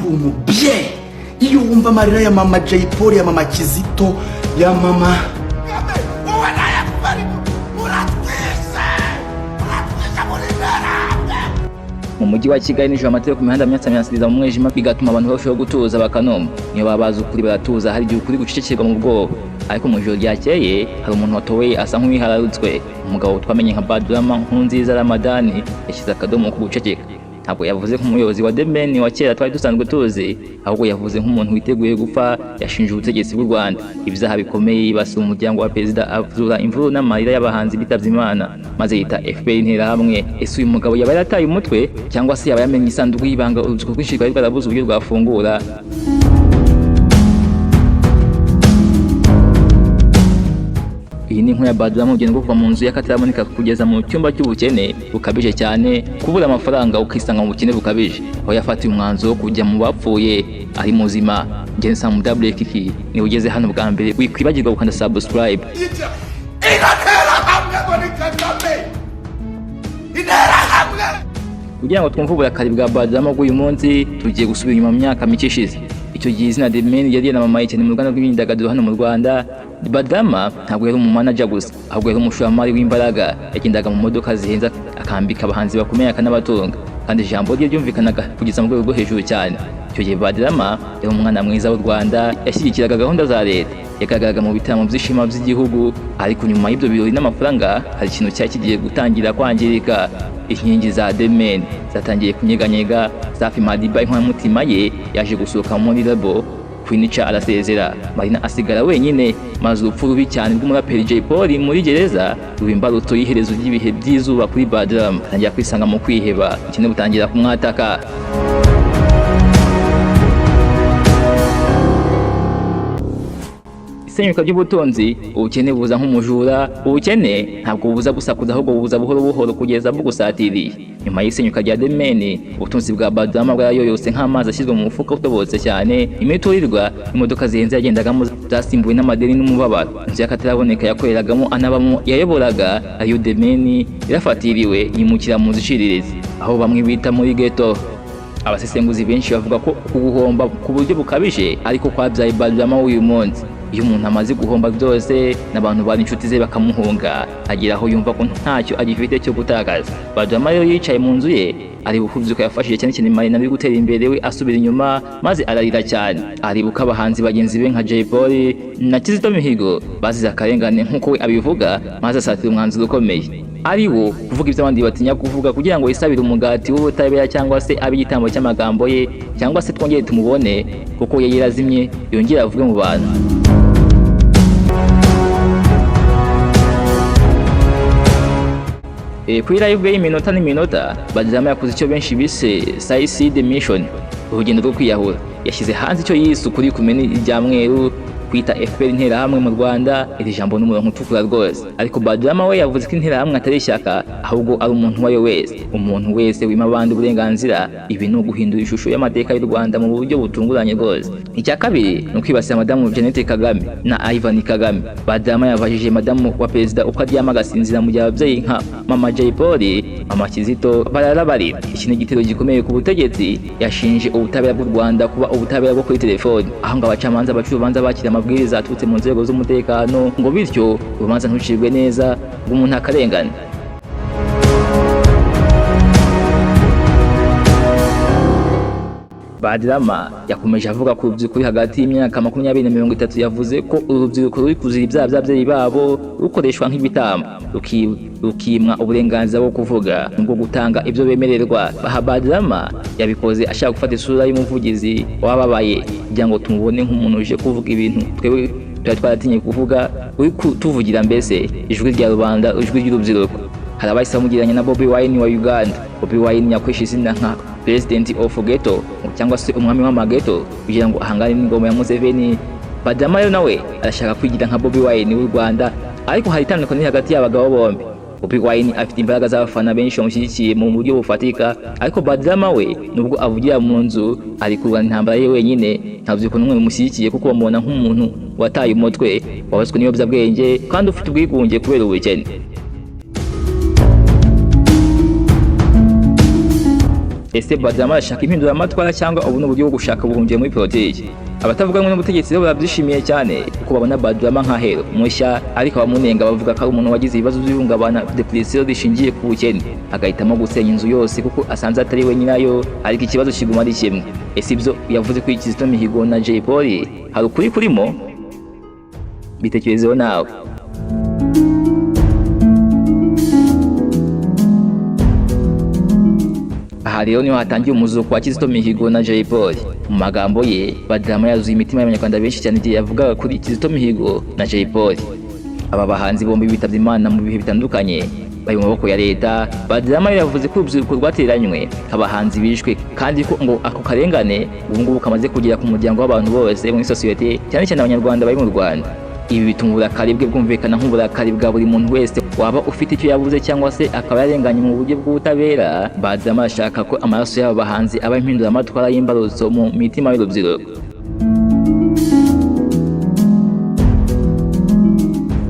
Uri umubyeyi. Iyo wumva amarira ya mama Jay Polly, ya mama Kizito, ya mama wowe na FPR, muratwise, muratwise muri Interahamwe. Mu mujyi wa Kigali nijoro, amatara yo ku mihanda myatsamyasiriza mu mwijima, bigatuma abantu barushaho gutuza bakanuma. Niyo baba bazi ukuri baratuza, hari igihe ukuri gucecekerwa mu bwoba. Ariko mu ijoro ryakeye hari umuntu watowe asa nk'uwihararutswe. Umugabo twamenye nka Badrama Nkurunziza Ramadani yashyize akadomo ku guceceka. Ntabwo yavuze nk'umuyobozi wa The Mane wa kera twari dusanzwe tuzi, ahubwo yavuze nk'umuntu witeguye gupfa. Yashinje ubutegetsi bw'u Rwanda ibyaha bikomeye, yibasiye umuryango wa perezida, avura imvururu n'amarira y'abahanzi bitabye Imana, maze yita FPR Interahamwe. Ese uyu mugabo yaba yarataye umutwe, cyangwa se yaba yamenye isanduku y'ibanga urubyiruko rwinshi rwari rwarabuze uburyo rwafungura? Iyi ni inkuru ya Badrama, urugendo rwo kuva mu nzu y'akataraboneka kugeza mu cyumba cy'ubukene bukabije cyane, kubura amafaranga ukisanga mu bukene bukabije, aho yafatiye umwanzuro wo kujya mu bapfuye ari muzima. Njye Sam W Kiki, niba ugeze hano bwa mbere wikwibagirwa gukanda subscribe. Interahamwe ngo ni Kagame, Interahamwe. Kugira ngo twumve uburakari bwa Badrama bw'uyu munsi, tugiye gusubira inyuma mu myaka mike ishize. Icyo gihe izina The Mane yari yaramamaye cyane mu ruganda rw'imyidagaduro hano mu Rwanda. Badrama ntabwo yari umumanager gusa, ahubwo yari umushoramari w'imbaraga. Yagendaga mu modoka zihenze, akambika abahanzi bakomeye, akanabatunga, kandi ijambo rye ryumvikanaga kugeza mu rwego rwo hejuru cyane. Icyo gihe Badrama yari umwana mwiza w'u Rwanda, yashyigikiraga gahunda za leta, yagaragaraga mu bitaramo by'ishema by'igihugu. Ariko nyuma y'ibyo birori n'amafaranga, hari ikintu cyari kigiye gutangira kwangirika. Inkingi za The Mane zatangiye kunyeganyega. Safi Madiba, inkoramutima ye, yaje gusohoka muri label, Queen Cha arasezera, Marina asigara wenyine, maze urupfu rubi cyane rw'umuraperi Jay Polly muri gereza ruba imbarutso y'iherezo ry'ibihe by'izuba kuri Badrama. Atangira kwisanga mu kwiheba, ubukene butangira kumwataka. Isenyuka ry'ubutunzi: ubukene buza nk'umujura. Ubukene ntabwo buza gusakuza, ahubwo buza buhoro buhoro kugeza bugusatiriye. Nyuma y'isenyuka rya The Mane, ubutunzi bwa Badrama bwarayoyotse nk'amazi ashyizwe mu mufuka utobotse cyane. Imiturirwa, imodoka zihenze yagendagamo zasimbuwe n'amadeni n'umubabaro. Inzu y'akataraboneka yakoreragamo anabamo, yayoboraga, ariyo The Mane, yarafatiriwe, yimukira mu nzu iciriritse, aho bamwe bita muri ghetto. Abasesenguzi benshi bavuga ko uku guhomba ku buryo bukabije ariko kwabyaye Badrama w'uyu munsi. Iyo umuntu amaze guhomba byose n'abantu bari inshuti ze bakamuhunga, agera aho yumva ko ntacyo agifite cyo gutakaza. Badrama rero yicaye mu nzu ye, areba uko urubyiruko yafashije, cyane cyane Marina, biri gutera imbere, we asubira inyuma, maze ararira cyane. Aribuka abahanzi bagenzi be nka Jay Polly na Kizito Mihigo bazize akarengane nk'uko we abivuga, maze asatira umwanzuro ukomeye, ari wo kuvuga ibyo abandi batinya kuvuga, kugira ngo yisabire umugati w'ubutabera, cyangwa se abe igitambo cy'amagambo ye, cyangwa se twongere tumubone kuko yari yarazimye, yongere avuge mu bantu. Kuri live y'iminota n'iminota, Badrama yakoze icyo benshi bise suicide mission, urugendo rwo kwiyahura. Yashyize hanze icyo yise ukuri kumena irya mweru: kwita FPR Interahamwe mu Rwanda. Iri jambo ni umurongo utukura rwose. Ariko Badrama we yavuze ko Interahamwe atari ishyaka, ahubwo ari umuntu uwo ari we wese, umuntu wese wima abandi uburenganzira. Ibi ni uguhindura ishusho y'amateka y'u Rwanda mu buryo butunguranye rwose. Icya kabiri ni ukwibasira Madamu Jeannette Kagame na Ivan Kagame. Badrama yabajije madamu wa perezida uko aryama agasinzira mu gihe ababyeyi nka mama Jay Polly, mama Kizito barara barira. Iki ni igitero gikomeye ku butegetsi. Yashinje ubutabera bw'u Rwanda kuba ubutabera bwo kuri telefoni, aho ngo abacamanza baca urubanza bakira amabwiriza aturutse mu nzego z'umutekano, ngo bityo urubanza ntucibwe neza, ngo umuntu akarengane. Badrama yakomeje avuga ku rubyiruko ruri hagati y'imyaka 20 na 30. Yavuze ko uru rubyiruko ruri kuzira ibyaha by'ababyeyi babo, rukoreshwa nk'ibitambo, rukimwa uburenganzira bwo kuvuga bwo gutanga ibyo bemererwa. Baha Badrama yabikoze ashaka gufata isura y'umuvugizi w'ababaye, kugira ngo tumubone nk'umuntu uje kuvuga ibintu twebwe twari twaratinye kuvuga, uri kutuvugira, mbese ijwi rya rubanda, ijwi ry'urubyiruko. Hari abahise bamugereranya na Bobi Wine wa Uganda. Bobi Wine yakoresha izina nka President of Ghetto, cyangwa se umwami w'amageto, kugira ngo ahangane n'ingoma ya Museveni. Badrama rero nawe arashaka kwigira nka Bobi Wine w'u Rwanda, ariko hari itandukaniro hagati y'abagabo bombi. Bobi Wine afite imbaraga z'abafana benshi bamushyigikiye mu buryo bufatika, ariko Badrama we, nubwo avugira mu nzu, ari kurwana intambara ye wenyine. Nta rubyiruko n'umwe rumushyigikiye, kuko bamubona nk'umuntu wataye umutwe, wabaswe n'ibiyobyabwenge kandi ufite ubwigunge kubera ubukene. Ese Badrama arashaka impinduramatwara cyangwa ubu ni uburyo bwo gushaka ubuhungiro muri politiki? Abatavuga rumwe n'ubutegetsi bo barabyishimiye cyane kuko babona Badrama nka hero mushya, ariko abamunenga bavuga ko ari umuntu wagize ibibazo by'ihungabana, depression rishingiye ku bukene, agahitamo gusenya inzu yose kuko asanze atari we nyirayo. Ariko ikibazo kiguma ari kimwe: ese ibyo yavuze kuri Kizito Mihigo na Jay Polly hari ukuri kurimo? Bitekerezeho nawe. Aha rero niho hatangiye umuzuko wa Kizito Mihigo na Jay Polly. Mu magambo ye, Badrama yazuye imitima y'Abanyarwanda benshi cyane igihe yavugaga kuri Kizito Mihigo na Jay Polly. Aba bahanzi bombi bitabye Imana mu bihe bitandukanye, bari mu maboko ya leta. Badrama yavuze ko urubyiruko rwateranywe, abahanzi bishwe, kandi ko ngo ako karengane ubu ngubu kamaze kugera ku muryango w'abantu bose muri sosiyete, cyane cyane Abanyarwanda bari mu Rwanda. Ibi bituma uburakari bwe bwumvikana nk'uburakari bwa buri muntu wese waba ufite icyo yabuze cyangwa se akaba yarenganye mu buryo bw'ubutabera. Badrama arashaka ko amaraso y'aba bahanzi aba impinduramatwara y'imbarutso mu mitima y'urubyiruko.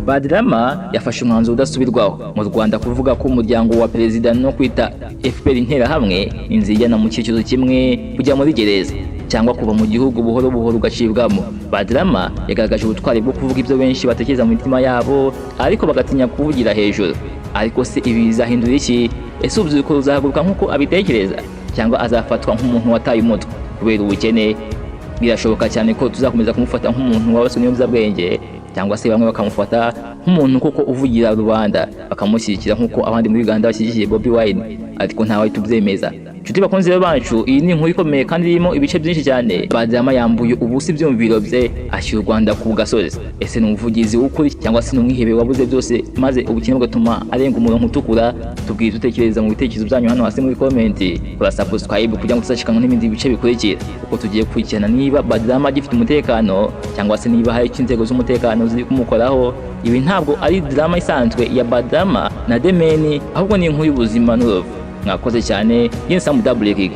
Badrama yafashe umwanzuro udasubirwaho mu Rwanda kuvuga ko umuryango wa perezida no kwita FPR Interahamwe inzira ijyana mu cyerekezo kimwe, kujya muri gereza cyangwa kuva mu gihugu buhoro buhoro ugacibwamo. Badrama yagaragaje ubutwari bwo kuvuga ibyo benshi batekereza mu mitima yabo ariko bagatinya kuvugira hejuru. Ariko se ibi bizahindura iki? Ese urubyiruko ruzahaguruka nk'uko abitekereza, cyangwa azafatwa nk'umuntu wataye umutwe kubera ubukene? Birashoboka cyane ko tuzakomeza kumufata nk'umuntu wabaswe n'ibiyobyabwenge, cyangwa se bamwe bakamufata nk'umuntu koko uvugira rubanda, bakamushyigikira nk'uko abandi muri Uganda bashyigikiye Bobi Wine, ariko ntawe tubyemeza. Inshuti bakunzi bacu, iyi ni inkuru ikomeye kandi irimo ibice byinshi cyane. Badrama yambuye ubusa ibyumviro bye, ashyira u Rwanda ku gasozi. Ese ni umuvugizi w'ukuri cyangwa se ni umwihebe wabuze byose maze ubukene bugatuma arenga umurongo utukura? Tubwire dutekereza mu bitekerezo byanyu hano hasi muri comment. Kora subscribe kugira ngo tuzacikanwe n'ibindi bice bikurikira, kuko tugiye gukurikirana niba Badrama agifite umutekano cyangwa se niba hari icyo inzego z'umutekano ziri kumukoraho. Ibi ntabwo ari drama isanzwe ya Badrama na The Mane, ahubwo ni inkuru y'ubuzima n'urupfu. Mwakoze cyane. Yeni Samu Double Kick.